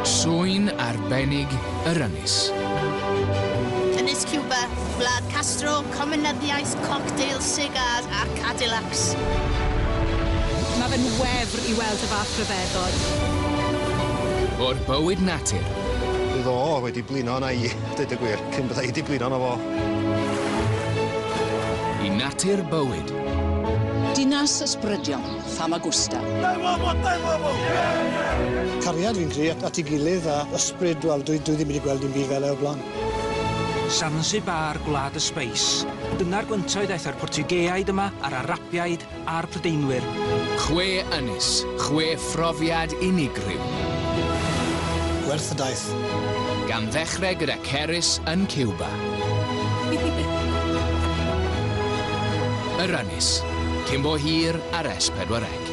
Swyn arbennig yr ynys. Ynys Cuba, gwlad Castro, comunyddiaeth, cocktails, cigars a Cadillacs. Mae fe'n wefr i weld y fath rhyfeddod. O'r bywyd natur. Bydd o wedi blino arna i, deud y gwir, cyn bydda i 'di blino arno fo. I natur bywyd. Dinas ysbrydion, Famagusta. Cariad fi'n credu at at 'i gilydd a ysbryd wel dwi dwi ddim wedi gweld dim byd fel e o'r bla'n. Zanzibar, gwlad y sbeis. Dyna'r gwyntoedd aeth â'r Portiwgeaid yma, a'r Arabiaid, a'r Prydeinwyr. Chwe ynys, chwe phrofiad unigryw. Gwerth y daith. Gan ddechrau gyda Cerys yn Cuba. Yr Ynys, cyn bo hir ar S4C.